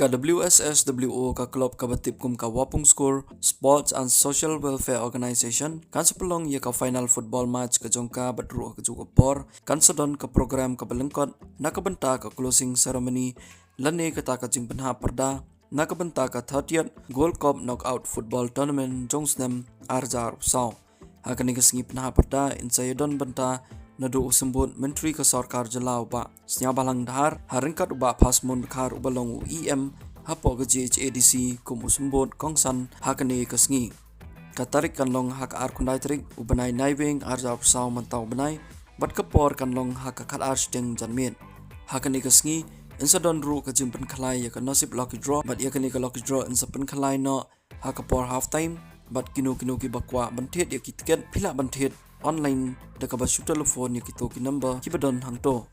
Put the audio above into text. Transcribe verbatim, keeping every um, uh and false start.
Ka W S S W O, ka club kaba tip kum ka Wapung Skur Sports and Social Welfare Organization, kan sa pynlong ïa ka final football match ka jong ka bad ruh ha kajuh ka por kan sa don ka program kaba lyngkot na ka bynta ka closing ceremony lane kata ka jingpynhap pyrda na ka bynta ka thirtieth Gold Cup Knockout Football Tournament jong u snem ar hajar arphew saw. Ha kane ka sngi pynhap pyrda yn sa ïadon bynta naduh u Symbud Myntri ka Sorkar Jylla u Bah Sniawbhalang Dhar, ha ryngkat u Bah Phasmon Dkhar uba long u E M hapoh ka G H A D C kum u Symbud kongsan ha kane ka sngi. Ka tarik kan long ha ka arphew khyndai tarik u bnai Naiwieng ar hajar arphew saw mynta u bnai, bad ka por kan long ha ka khatar shiteng janmiet. Ha kane ka sngi yn sa don ruh ka jingpynkhlai ïa ka Nasib Lucky Draw, bad ïa kane ka lucky draw yn sa pynkhlai noh ha ka por half time, bad kino kino kiba kwah ban thied ïa ki tiket phi lah ban thied online da kaba shu telephone ïa kito ki number kiba don hangto.